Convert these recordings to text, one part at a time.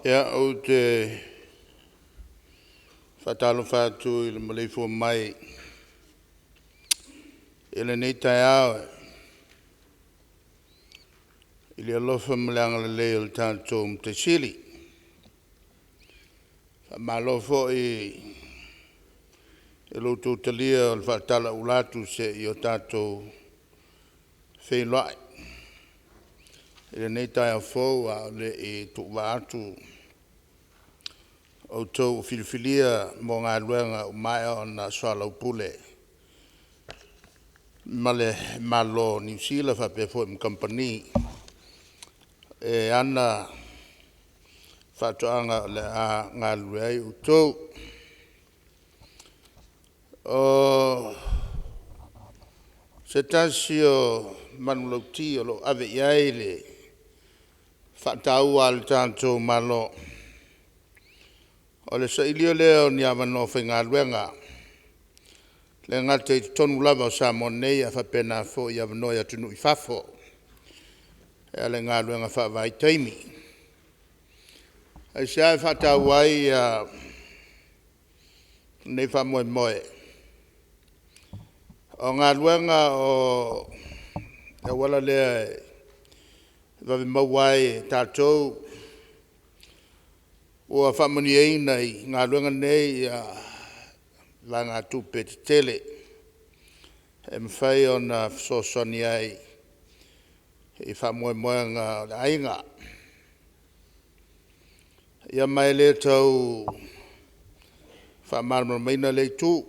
Ia, ou te faatalofa atu i le maleifua mai i lenei taeao i le alofa ma le agalelei o le tatou Matai Sili. Faamalo foi i lo outou talia o le faatalauula atu se i o tatou feiloai i lenei taeao fou a o le i tuuvaa atu outou ua filifilia mo galuega ua maea ona soalaupule ma le Malo o Niu Sila faapea foi ma Kamupani e ana faatoaga o le a galulue ai outou. O se tasi o manulauti o lo o ave i ai le faataua a le tatou Malo, o le sailia lea o ni avanoa faigaluega, e le gata i totonu lava o Samoa nei ae faapena foi i avanoa i atunuu i fafo e ala i galuega faavaitaimi. Aisea e faataua ai lenei faamoemoe? O galuega o le auala lea e vave maua ai e tatou ua faamanuiaina i galuega nei vaegatupe tetele e mafai ona fesoasoani ai i faamoemoega o le aiga. Ia ma e le tau faamalamalamaina lea itu.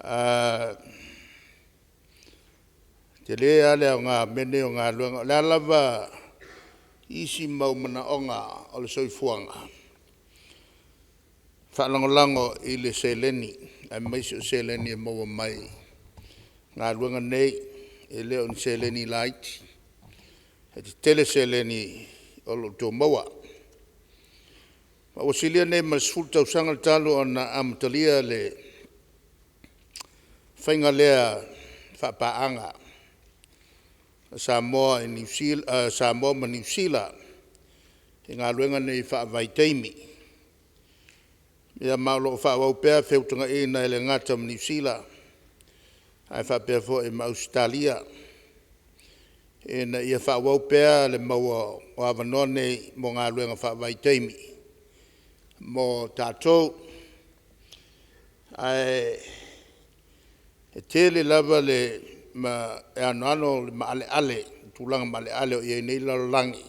E tele lava le aoga o mea nei o galuega. O le a lava isi mau manaoga o le soifuaga, faalagolago i le seleni aemaise o seleni e maua mai i galuega nei. E le o ni seleni laiti, e tetele seleni o lo o outou maua. Ma ua silia nei ma le 10 tausaga talu ona amatalia le faiga lea faapaaga a Samoa ma Niu Sila i galuega nei faavaitaimi. Ia ma o lo o faaauau pea feutagaiga e le gata ma Niu Sila ae faapea foi ma Ausetalia ina ia faaauau pea le maua o avanoa nei mo galuega faavaitaimi mo tatou. Ae tele lava ma e anoano le maaleale i tulaga maaleale o i ai nei le lalolagi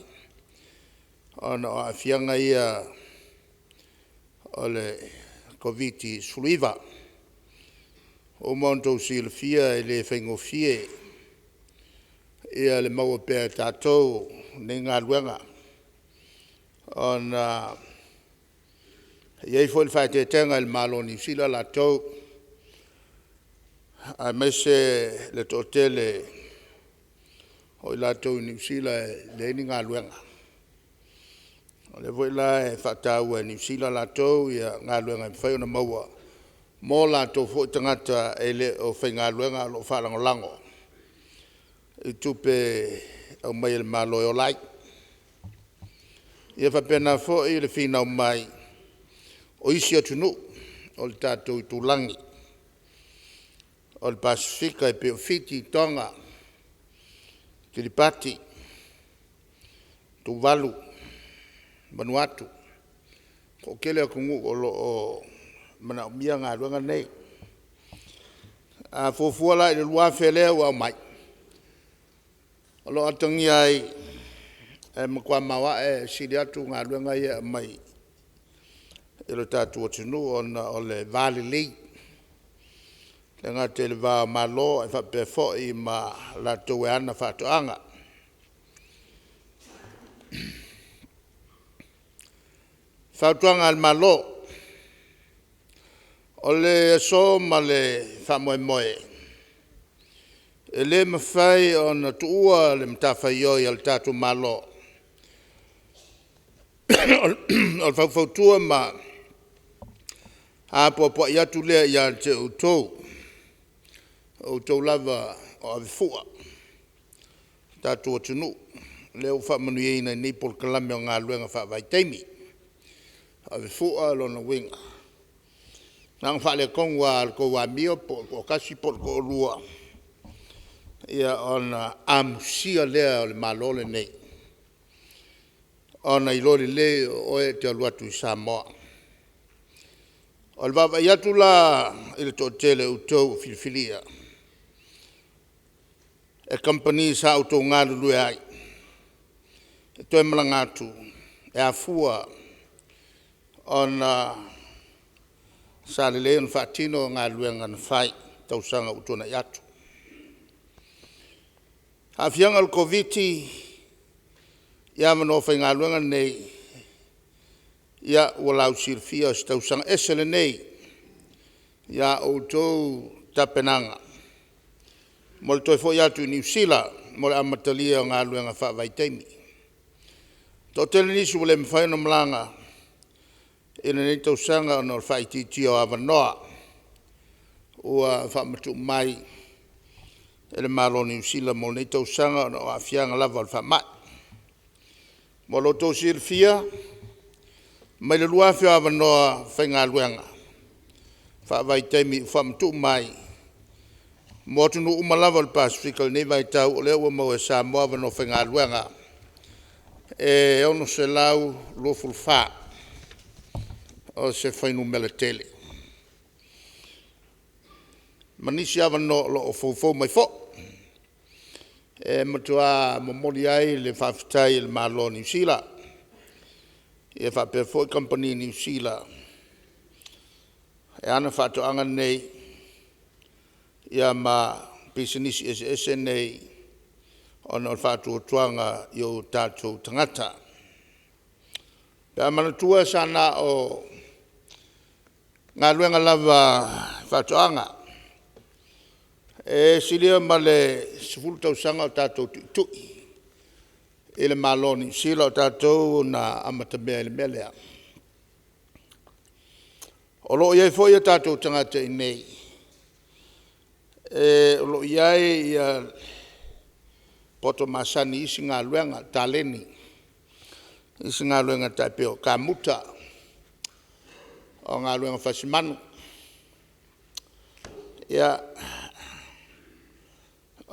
ona o aafiaga ia o le Koviti-19. Ua uma ona outou silafia e le faigofie le maua pea e tatou o nei galuega, ona e i ai foi le faaeteetega i le Malo o Niu Sila latou aemaise le toatele o i latou i Niu Sila e leai ni galuega. O lea foi la e faataua e Niu Sila latou galuega e mafai ona maua mo latou foi tagata e le o faigaluega ae o lo o faalagolago i tupe e aumai e le Malo e ola ai. Ia faapena foi le finau mai o isi atunuu o le tatou itulagi o le Pasefika e pei o Fiti, Toga, Kiripati, Tuvalu, Vanuatu, toatele atunuu o lo o manaomia galuega nei. A fuafua la i le 2,000 lea ua aumai, o lo o atagia ai e matua maoae e sili atu galuega ia e aumai i lo tatou atunuu ona o le va lelei. E le gata i le va o Malo ae faapea foi ma latou e ana faatoaga. Fautuaga a le Malo. O le aso ma le faamoemoe, e le mafai ona tuua le matafaioi a le tatou Malo o le faufautua ma apoapoai atu lea ia te outou, o outou lava o avefua o le tatou atunuu. lea ua faamanuiaina i nei polokalame o galuega faavaitaimi. Avefua o lona uiga, na ona faaletonu lava o le tou amio po o le toatasi po o le toalua, ia ona amusia lea o le Malo lenei, ona iloa lelei o oe e te alu atu i Samoa. O le vaavaai atu la i le toatele o outou ua filifilia e Kamupani sa outou galulue ai e toe malaga atu, e afua ona sa lelei ona faatino galuega na fai i tausaga ua tuanai atu. Aafiaga o le Koviti i avanoa faigaluega nei, ia ua lausilafia o se tausaga ese lenei ia outou tapenaga mo le toe foi atu i Niu Sila mo le amatalia o galuega faavaitaimi. E toatele nisi ua le mafai ona malaga i lenei tausaga ona o le faaitiitia o avanoa ua faamatuu mai e le Malo o Niu Sila mo nei tausaga ona o aafiaga lava o le faamai. Mo lo outou silafia, mai le 2,000 o avanoa faigaluega faavaitaimi ua faamatuu mai mo atunuu uma lava o le Pasefika i lenei vaitau, o lea ua maua e Samoa avanoa faigaluega e 624, o se fuainumera tele, ma nisi avanoa o lo o foufou mai foi. E matua momoli ai le faafetai i le Malo o Niu Sila faapea foi Kamupani Niu Sila e ana faatoaga nei ma pisinisi eseese nei ona o le faatuatuaga i o tatou tagata. Pe a manatua sa na o galuega lava faatoaga e silia ma le 10 tausaga o tatou tuitui i le Malo o Niu Sila, o tatou na amatamea i le mea lea. O lo o i ai foi o tatou tagata i inei o lo o i ai poto masani i isi galuega, taleni i isi galuega e tai pei o kamuta, o galuega fasimanu. Ia,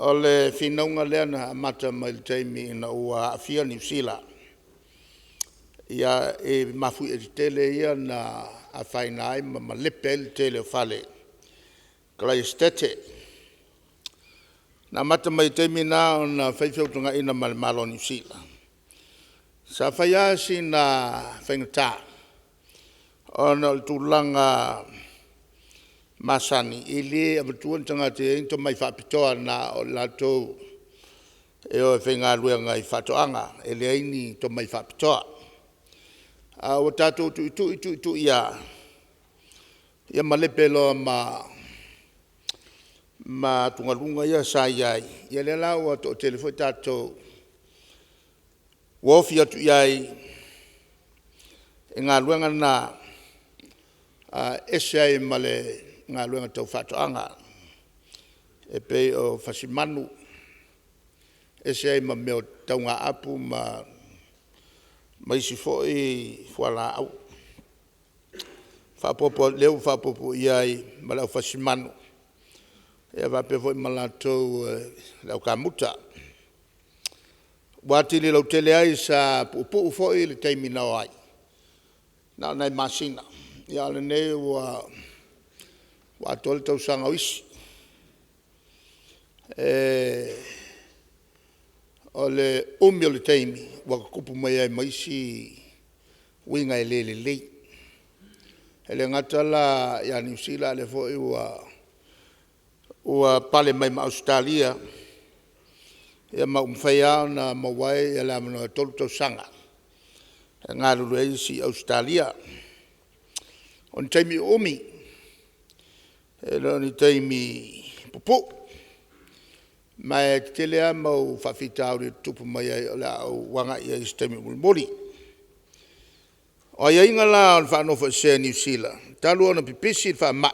o le finauga lea na amata mai i le taimi ina ua aafia Niu Sila i mafuie tetele ia na afaina ai ma malepe ai le tele o fale i Karaisetete. Na amata mai i le taimi lena ona fai feutanaiga ma le Malo o Niu Sila. Sa fai lava sina faigata ona o le tulaga masani e le avatua ni tagata e i ai ni tomai faapitoa na o i latou e o e faigaluega i faatoaga, e leai ni tomai faapitoa. Ae ua tatou tuitui tuitui lava, ia malepe loa ma atugaluga ia sa i ai, ia lea la ua toatele foi tatou ua ofi atu i ai i galuega na e ese ai ma le galuega tau faatoaga, e pei o fasimanu, ese ai ma mea o tauga apu ma isi foi fualaau. Faaopoopo atu, lea ua faaopoopo i ai ma le au fasimanu ia faapea foi ma latou le au kamuta. Ua atili lautele ai, sa puupuu foi le taimi na o ai, na o nai masina, a o lenei ua atoa le tausaga o isi. O le umi o le taimi ua tutupu mai ai ma isi uiga e le lelei. E le gata la ia Niu Sila a o lea foi ua pale mai ma Ausetalia, ia ma ua mafai lava ona maua ai le avanoa e 3 tausaga e galulue ai isi i Ausetalia. O ni taimi uumi, e le o ni taimi pupuu. Ma e tetele lava le mau faafitauli e tutupu mai ai o le a ou agai i ai i se taimi mulimuli. O aiaiga la o le faanofoesea e Niu Sila talu ona pipisi le faamai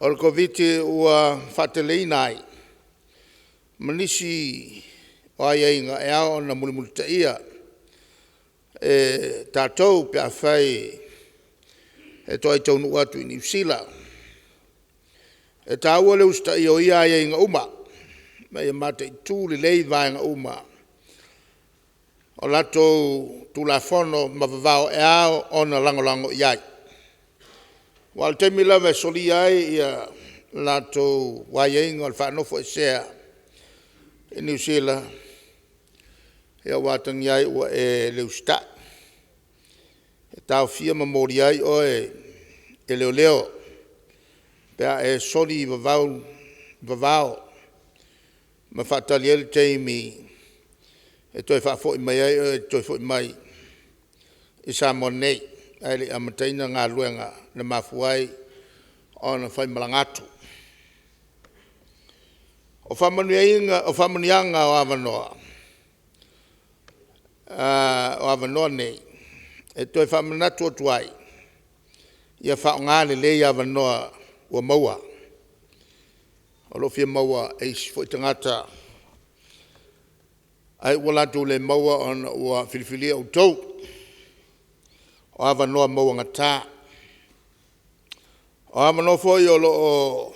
o le Koviti-19 ua faateleina ai ma nisi o O aiaiga e ao ona mulimulitaia e tatou pe afai e toai taunuu atu i Niu Sila. E taua le usitaia o ia aiaiga uma ma ia mataitu lelei vaega uma o latou Tulafono ma vavao e ao ona lagolago i ai. Aua o le taimi lava e solia ai ia latou aiaiga o le faanofoesea i Niu Sila, ia ua atagia ai ua e le usitai, e taofia ma molia ai oe e leoleo pe a e soli vavao ma faatali ai le taimi e toe faafoi mai ai oe e toe foi mai i Samoa nei, ae le i amataina galuega na mafua ai ona faimalaga atu. O faamanuiaga o avanoa nei e toe faamanatu atu ai, ia faaaoga lelei avanoa ua maua, o lo o fia maua e isi foi tagata ae ua latou le maua ona ua filifilia outou. O avanoa mauagata. O avanoa foi o lo o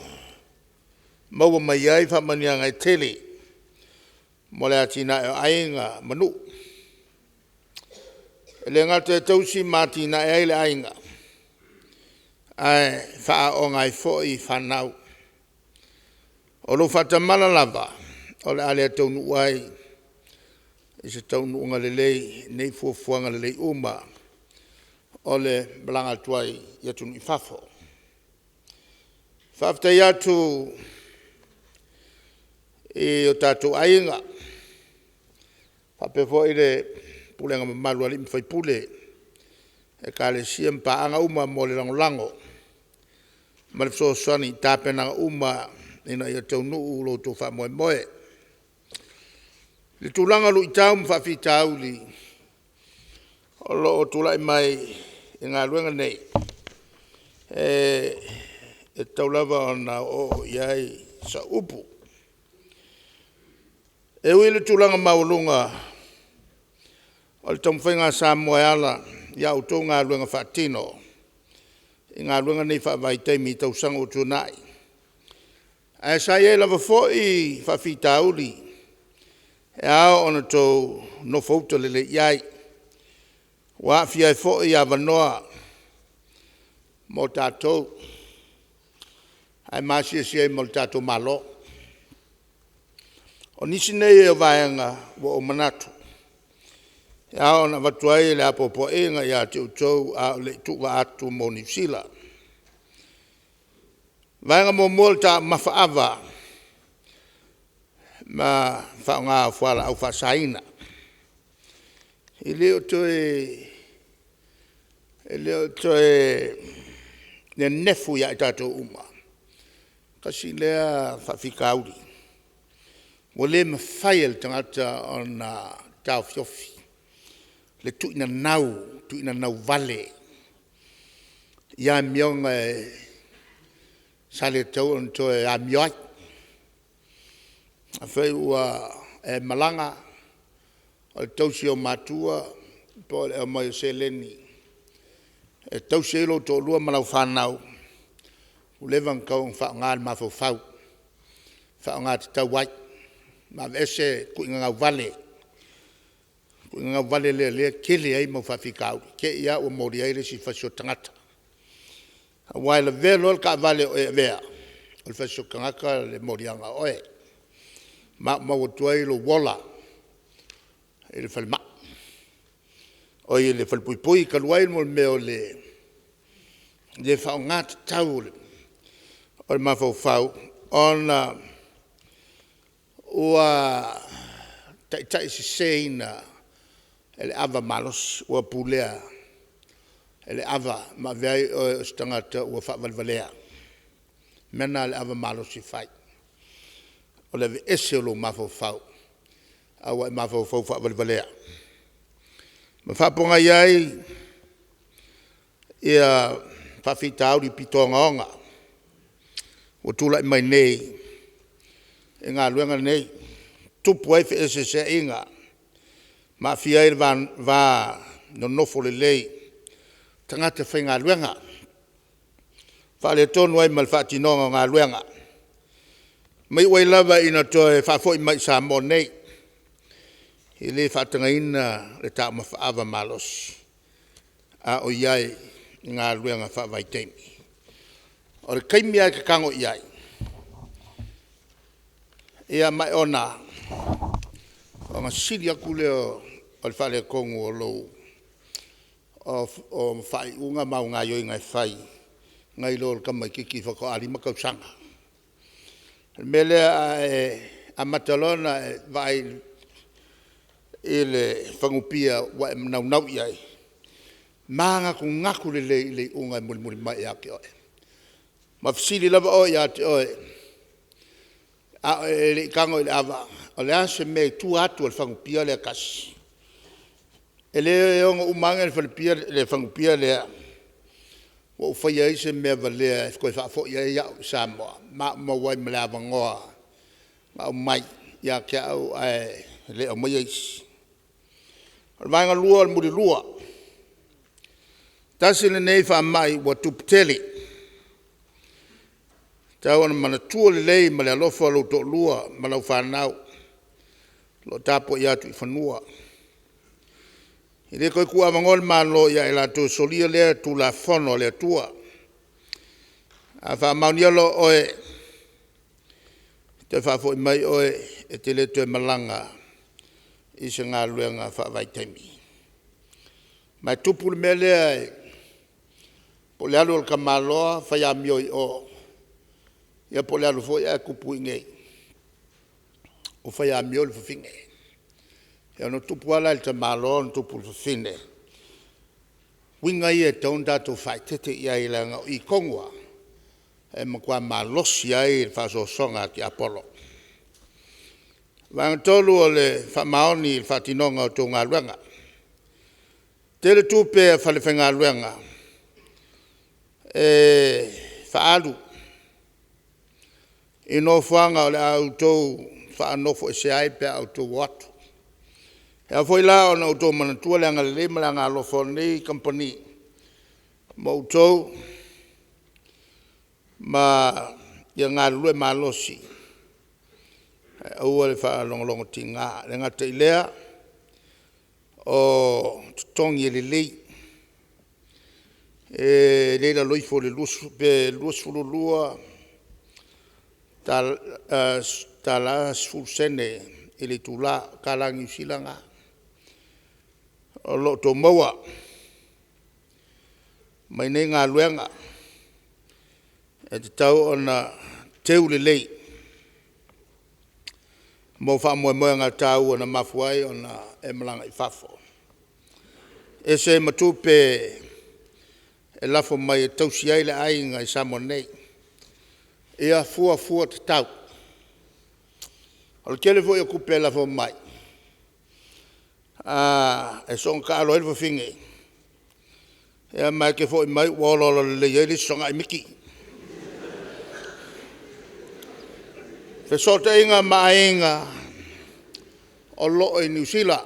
maua mai ai faamanuiaga e tele mo le atinae o aiga ma nuu. E le gata e tausi ma atinae ai le aiga, ae faaaooga ai foi fanau. O lou faatamala lava o le a le taunuu ai i se taunuuga lelei nei fuafuaga lelei uma o le malaga atu ai i atunuu i fafo. Faafetai atu i o tatou aiga faapea foi le pulega mamalu a alii ma faipule, Ekalesia ma paaga uma mo le lagolago ma le fesoasoani i tapenaga uma ina ia taunuu lo outou faamoemoe. I le tulaga o luitau ma faafitauli o lo o tulai mai i galuega nei, e tatau lava ona oooo i ai sau upu. E ui i le tulaga maualuga o le taumafaiga a Samoa e ala i a outou galuega faatino i galuega nei faavaitaimi i tausaga ua tuanai, ae sa i ai lava foi faafitauli e ao ona outou nofouta lelei i ai, ua aafia ai foi avanoa mo tatou ae maasiasi ai ma le tatou Malo. O nisi nei o vaega ua ou manatu e ao ona avatu ai le apoapoaiga ia te outou a o le i tuuvaa atu mo Niu Sila. Vaega muamua o le taumafa ava ma faaaoga o fualaau faasaina. E le o toe nenefu ia i tatou uma, tasi lea faafitauli ua le mafai e le tagata ona taofiofi le tuuinanau, tuuinanau vale i amioga sa le tatau ona toe amio ai. Afai ua e malaga o le tausi e ou matua po o le aumai o seleni e tausi ai lou toalua ma lau fanau, ua leva ona tatau ona faaaoga le mafaufau, faaaoga tatau ai ma aveese le tuuina vale, tuuina vale lea e tele ai mau faafitauli. Te i lava ua molia ai le isi fasioti tagata. Aua e lavea loa le taavale o e avea, o le fasioti tagata le moliaga o oe. Maumau atu ai lou ola i le falemai, oi le falepuipui talu ai le mea o le le faaaoga tatau o le mafaufau ona ua taitaiseseina e le ava malosi, ua pulea e le ava ma avea ai oe o se tagata ua faavalevalea. O le mea lena a le ava malosi e fai, o le aveese o lou mafaufau a ua e mafaufau faavalevalea ma faapogai ai ia faafitauli pito ogaoga ua tulai mai nei i galuega nei. tutupu ai feeseeseaiga ma aafia ai le va nonofo lelei o tagata faigaluega, faaletonu ai ma le faatinoga o galuega, ma iu ai lava ina toe faafoi mai i Samoa nei. E le faatagaina le taumafa ava malosi a o i ai i galuega faavaitaimi. O le taimi lava e te tago i ai, ia ma e ona ona sili atu lea o le faaletonu o lou o faaiuga ma au gaoioiga e fai nai lo le tamaititi faatoa 5 tausaga. O le mea lea a e amata loa ona e vaai i le fanupia ua e naunau i ai, manatunatu lelei i le iuga e mulimuli mai ia te oe. Ma fesili lava oe ia te oe a o e le i tago i le ava, o le a se mea i tua atu o le fanupia lea e tasi? E le ono uma ane le fanupia lea ua ou faia ai se mea valea e toe faafoi ai au i Samoa ma ou maua ai ma le avanoa na aumai ia te au ae le aumaia isi. O le vaega lua o le mulilua. Tasi lenei faamai ua tupu tele, e tatau ona manatua lelei ma le alofa lou toalua ma lau fanau o lo o tapuai atu i fanua. E le toe tuuavanoa le Malo ia i latou e solia lea Tulafono a le Atua. A faamaonia loa oe e toe faafoi mai oe e te le toe malaga i se galuega faavaitaimi. Ma e tupu le mea lea po o le alu a le tamaloa fai amio i o, ia po o le alu foi ae tupu i inei ua fai amio le fafine. E ono tupu lava la i le tamaloa ona tupu i le fafine. O uiga ia e tatau ona tatou faaeteete i ai leaga o i tonu lava e matua malosi ai le faasoasoga a tiapolo. Vaega 3 o le faamaoni i le faatinoga o a outou galuega. Tele tupe a falefaigaluega e faaalu i nofoaga o le a outou faanofoesea ai pe a outou o atu. E ao foi la ona outou manatua le agalelei ma le agaalofa o lenei Kamupani ma outou ma ia galulue malosi ae aua le faalogologotiga. E le gata i lea o totogi e lelei, e le i lalo ifo o le 20 pe $22.10 i le itula tala Niu Sila lena o lo o outou maua mai nei galuega. E tatau ona teu lelei mo faamoemoega taua na mafua ai ona e malaga i fafo. E ese ai ma tupe e lafo mai e tausi ai le aiga i Samoa nei. Ia fuafua tatau. O le tele foi o tupe e lafo mai e soona taalo ai le fafine, ia ma e te foi mai ua olaola lelei ai le isi sogai miti. Fesootaiga ma aiga o lo o i Niu Sila.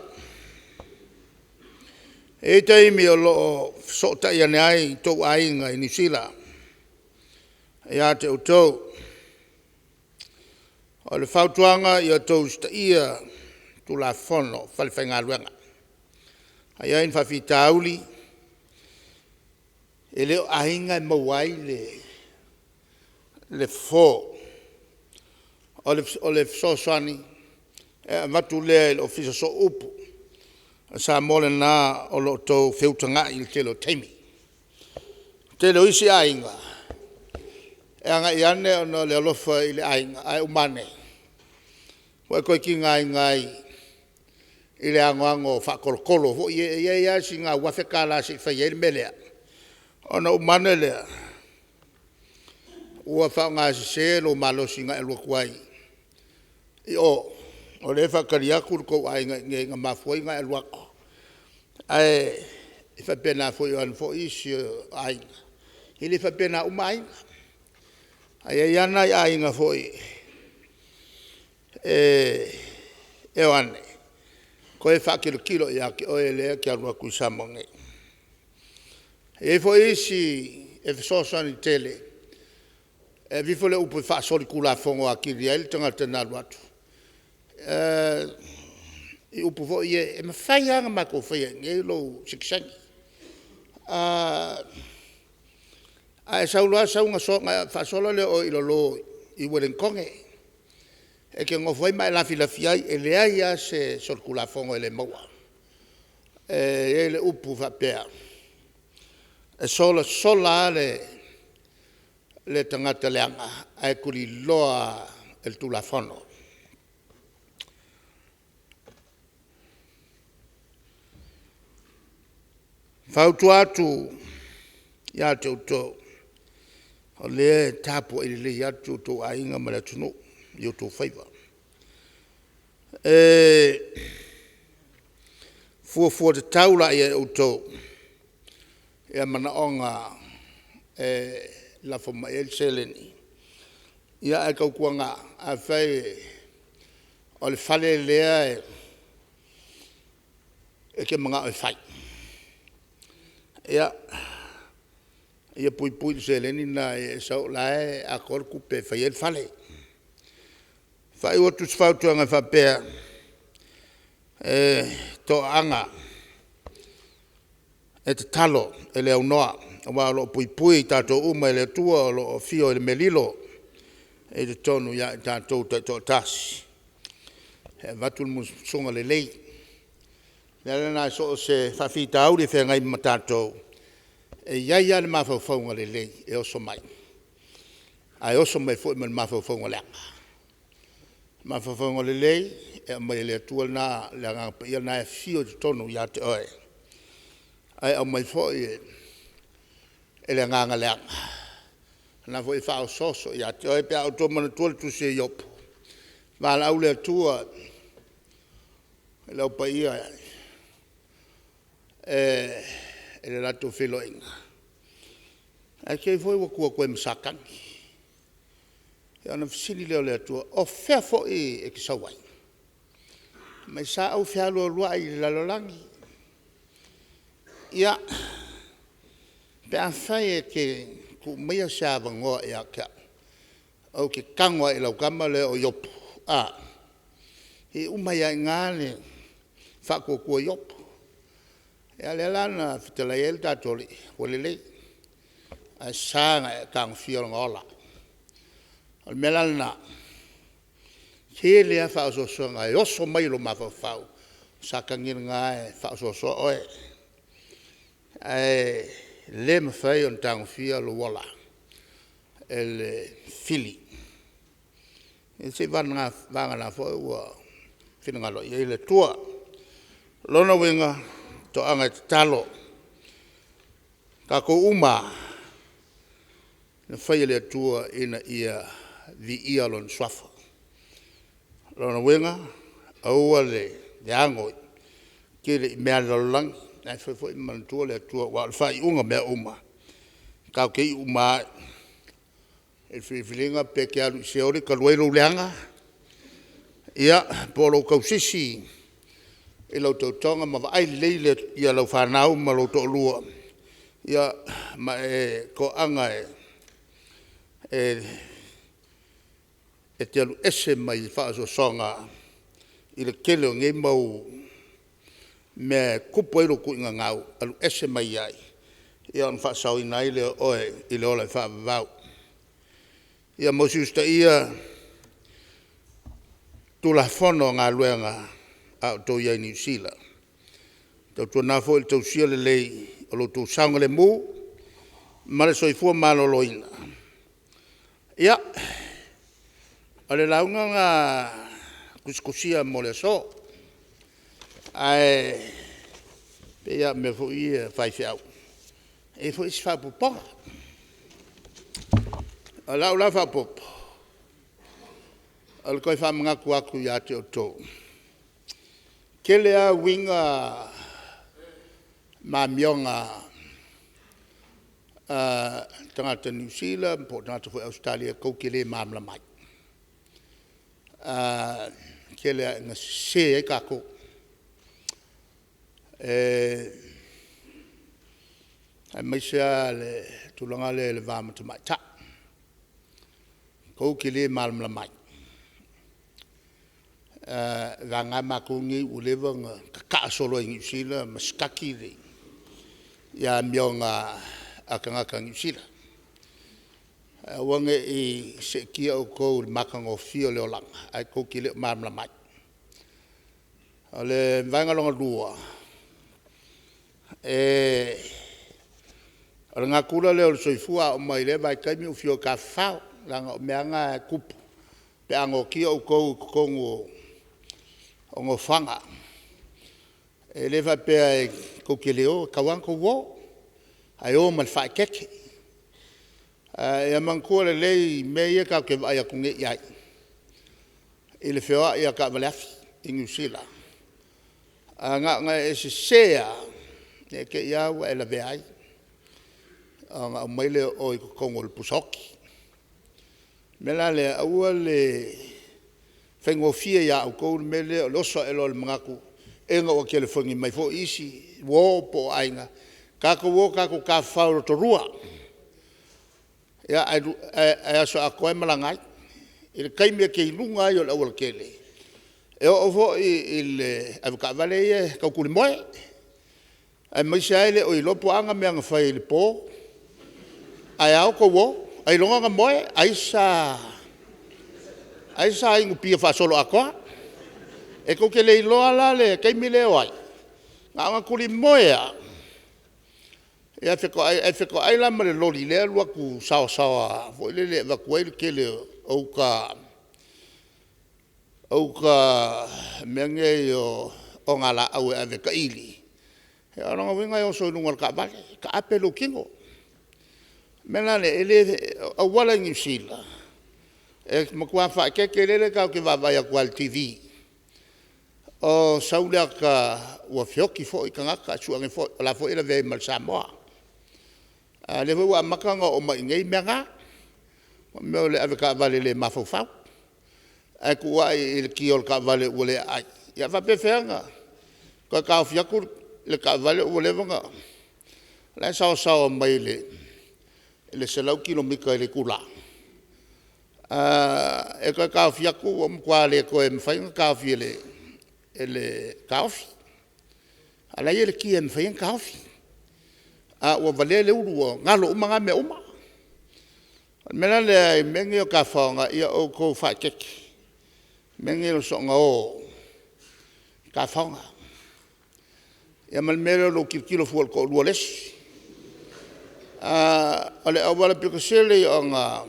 E i ai taimi o lo o fesootai ane ai tou aiga i Niu Sila ia te outou. O le fautuaga ia outou usitaia Tulafono o falefaigaluega. A i ai ni faafitauli, e le o aiga e maua ai le fofo. O le fesoasoani e avatu lea i le Ofisa Sooupu o Samoa lena o lo o outou feutagai i le tele o taimi. O le tele o isi aiga e agai ane ona o le alofa i le aiga ae uma ane ua e toe tigaina ai i le anoano faatolotolo foi ia, e i ai lava sina $1000 se i fai ai le mea lea, ona uma ane lea ua faaaogasese lou malosi na e alu atu ai i o, o lea e faatali atu lo outou aiga i inei na mafua ai ona e alu atu. Ae faapena foi, o le a foi isi aiga, e le faapena uma aiga. Ae i ai lava nai aiga foi e E o ane, toe faatilotilo ia te oe lea e te alu atu i Samoa nei. E i ai foi isi e fesoasoani tele e aveifo le upu e faasolitulafono atili ai le tagata na alu atu i upu foi ia, e mafai lava ona matou faia i inei lou sitiseni. A e sau loa sau ona faasola lea o oe i lalo i Ueligitone e te nofo ai ma e lafilafi ai, e leai lava se solitulafono e le maua. E i ai le upu faapea, e sola sola lava le tagata leaga ae tuliloa e le Tulafono. E fautua atu ia te outou, o lea e tapuai lelei atu outou aiga ma le atunuu i outou faiva. E fuafua tatau laia e outou ia manaoga e lafo mai ai le seleni, ae tautuana afai o le fale lea e te manao e fai, ia, ia puipui i le seleni lena ia e sau o la e atoa le tupe e fai ai le fale. E faaiu atu i se fautuaga e faapea, e toaaga, e tatalo e le aunoa aua o lo o puipui i tatou uma e le Atua o lo o afio i le mea lilo i totonu ia i tatou taitoatasi e avatu le musumusuga lelei. O le ala lena i so o se faafitauli e feagai ma tatou, e i ai lava le mafaufauga lelei e oso mai, ae oso mai foi ma le mafaufauga leaga. O le mafaufauga lelei e aumai e le Atua lena, le Agaga Paia lena e afio i totonu ia te oe, ae aumai foi e le agaga leaga, o lena foi e faaosooso ia te oe. Pe a outou manatua le tusi a Iopo, na valaau le Atua i le Au Paia i le latou feiloaiga, ae te i foi ua tu atu ai ma Satani. Ia ona fesili lea o le Atua, “O fea foi e te sau ai?” Fai mai, “Sa ou fealualuai i le lalolagi.” Ia, pe afai e te tuu maia se avanoa ia te au ou te tago lava i lau tama lea o Iopo, a, e uma ai lava i ina le faatuatua o Iopo. Ia lea la na fetalai ai le tatou Alii, ua lelei, ae sa ona e tagofia lona ola. O le mea la lena, e tele lava faaosoosoga e oso mai i lou mafaufau, o Satani lena e faaosoosoa oe. Ae le mafai ona tagofia lou ola e le fili, ia seiavagana foi ua finagalo i ai le Atua. O lona uiga, toaga e tatalo, o tatou uma lava na faia e le Atua ina ia viia Lona Suafa. O lona uiga, aua le ano tele i mea a le lalolagi, ae fai foi ma manatua le Atua aua o le faaiuga o mea uma, tatou te iu uma lava i le filifiliga pe te alu i Seoli talu ai lou leaga, ia po o lou tausisi i lau tautoga ma vaai lelei lau fanau ma lou toalua, ia ma e toaga e te alu ese mai faaosoosoga i le tele o nei mau mea e tupu ai lou tuigagau, alu ese mai ai, ia ona faasaoina ai lea o oe i le ola faavavau. Ia ma usitaia Tulafono o Galuega a o outou i ai i Niu Sila. Tautuana foi le tausia lelei o lo outou saogalemu ma le soifua maloloina. Ia, o le lauga lena tusitusia mo le aso, ae pei lava o mea foi ia a faifeau, e i ai foi isi faaopoopoga. O lau la faaopoopo, o le toe faamanatu atu ia te outou, e tele lava uiga ma amioga a tagata Niu Sila po o tagata foi Ausetalia tou te le malamalama ai. tele lava ina sese ai tatou. Aemaise lava le tulaga lea i le va ma tamaitai, tou te le malamalama ai. Vagana matou nei ua leva ona tataa solo ai i Niu Sila ma siaki amioga a tagata Niu Sila. Ae aua ne i seetia outou i le matagofie o le olaga ae tou te le o malamalama ai. O le vaega lona lua, o le natura lea o le soifua, a oo mai i lea vaitaimi ua fia o e tafafao, leaga o mea lava na e tupu pe a noatia outou i totonu o nofoaga. E le faapea tou te le o, e tatau lava ona outou o, ae o ma le faaeteete. Ae ia manatua lelei mea ia tatou te vaai atu nei i ai i le feoai a taavaleafi i Niu Sila, na ona e sese lava, ia e te i lava ua e lavea ai ona aumai lea o oe i totonu o le pusa oti. O le mea la lea, aua le faigofie ia outou le mea lea o le oso ae loa o le manatu ina ua telefoni mai foi isi uo po o aiga, tatou o tatou tafafao i Rotorua, ae aso atoa e malaga ai. I le taimi e te i luga ai o le aualatele, e oo foi i le avetaavale ia e tautulimoe, aemaise lava e le o iloa po o a ana mea na fai i le po ae ao tou o. Ailoga na moe, ai sa inu pia faasoloatoa. E tou te le iloa la le taimi lea e o ai, na ona tulimoe lava, ia ae fetoai la ma le loli lea e alu atu saoasaoa foi lele e avatu ai le tele o uta mea nei o ogalaau e ave e taili, ia o lona uiga e oso i luga o le taavale, e taape lou tino. O le mea la lea, e le o auala i Niu Sila, e matua faaeteete, lele tatou te vaavaai atu lava i le TV, o sau le ata ua feoti foi tagata ae sue ane foi o la e foi e lavea ai ma le Samoa. A o lea foi ua amata ona oo mai i inei mea na, mo mea o le avetaavale le mafaufau ae tuu ai i le kia o le taavale ua le aai. Ia e faapefea ona toe taofi atu le taavale ua leva ona… O la e saosaoa mai i le 100 kilomita i le itula. E toe taofi atu ua matua le toe mafai ona taofi e le taofi, a o la e i ai le kia e mafai ai ona taofi. A ua valea le ulu ua galo uma na mea uma. O le mea la lea i mea nei o tafaoga, ia outou faaeteete i mea nei o le soona o tafaoga. Ia ma le mea lea o lou tilotilo fua i le toalua o le isi. O le auala pito sili ona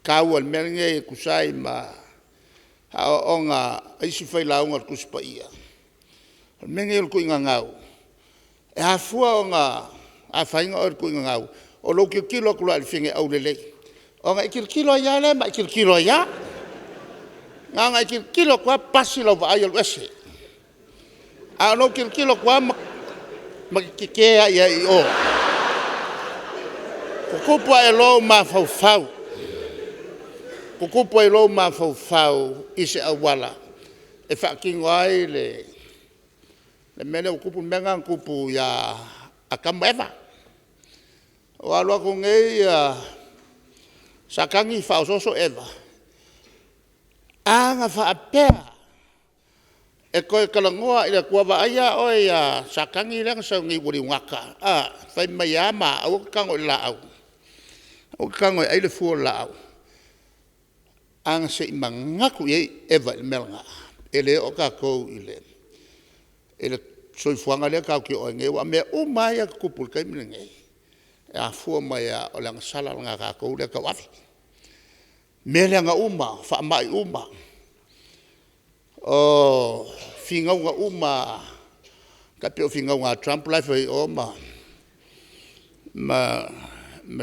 taua i le mea lenei e tusa ai ma aoaoga a isi failauga o le Tusi Paia, o le mea lenei o le tuigagau. E afua ona afaina oe i le tuigagau, o lou tilotilo atu loa i le afine aulelei, ona e tilotilo ai lava lea ma e tilotilo ai lava. Na ona e tilotilo atu lava pasi lau vaai alu ese. A o lou tilotilo atu lava ma te tetee lava i ai i o, tutupu ae loa ou mafaufau, tutupu ai loa ou mafaufau i se auala e faatino ai le mea lea ua tupu, le mea lena na tupu ia Atamu ma Eva. Ua alu atu nei Satani faaosooso Eva, a na faapea e toe talanoa lava i le Atua, vaai la oe ia Satani lea na sau nei ua liugata, a, fai mai e a ma a, aua e te tago i le laau, aua e te tago e ai le fua o le laau. A na se i manatu i ai Eva i le mea lena, e le oo tatou i le soifuaga lea tatou te oo ai nei. Aua o mea uma lava ia e tutupu i le taimi lenei, e afua mai lava o le agasala lena a tatou lea e tauave. Mea leaga uma, o faamai uma, o finauga uma lava tai pei o finauga a Trump la e fai i o ma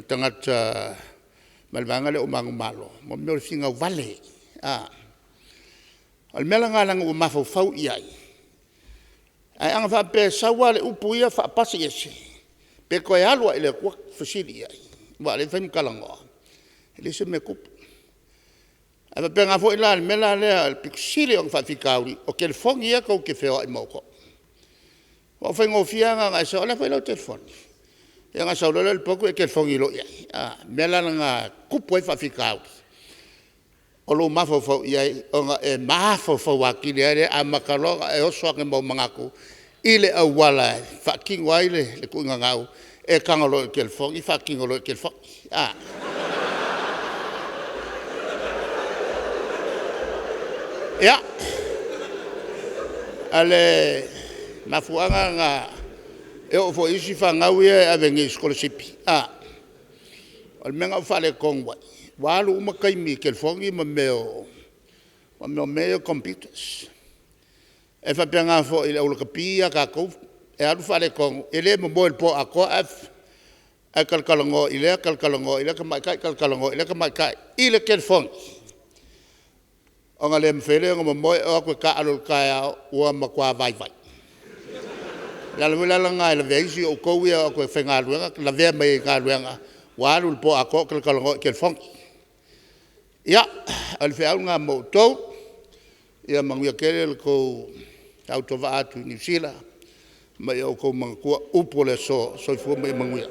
tagata mai le vaega lea o manumalo, mo mea o le finau vale. O le mea lena leaga ua mafaufau i ai. Ae ana faapea e sau lava le upu ia faapasi ese, pe toe alu lava i le Atua fesili i ai, aua o lea e fai ma talanoa, e leai se mea e tupu. Ae faapena foi la i le mea la lea e pito sili ona faafitauli o telefoni ia tou te feoai ma outou. Aua o le faigofie lava na ona e sau, o le a foi lau telefoni? Ia ona e sau loa lea i le potu e telefoni loa i ai. O le mea la lena e tupu ai faafitauli, o lou mafaufau i ai ona e mafaufau atili ai lea, e amata loa ona e oso ane ma ou manatu i le auala e faatino ai le tuuina gau, e tago loa i le telefoni faatino loa i le telefoni. Ia, o le mafuaaga lena e oo foi i isi fanau ia e ave nei e sikolasipi, o le mea lena ua faaletonu ai, ua alu uma taimi i telefoni ma mea o ia o computers. E faapena foi i le aulakapi ia a tatou, e alu faaletonu, e le momoe i le po atoa ae talatalanoa i lea talatalanoa i lea tamaitai, talatalanoa i lea tamaitai i le telefoni, ona le mafai lea ona momoe, e o atu e taaalo i le taeao ua matua vaivai. O le ala foi la lena e lavea ai isi o outou ia e o atu e faigaluega, lavea mai ai i galuega ua alu le po atoa o talatalanoa i telefoni. Ia, o le feau lena mo outou, ia manuia tele le tou autovaa atu i Niu Sila ma ia outou manatua upu o le aso. Soifua ma ia manuia.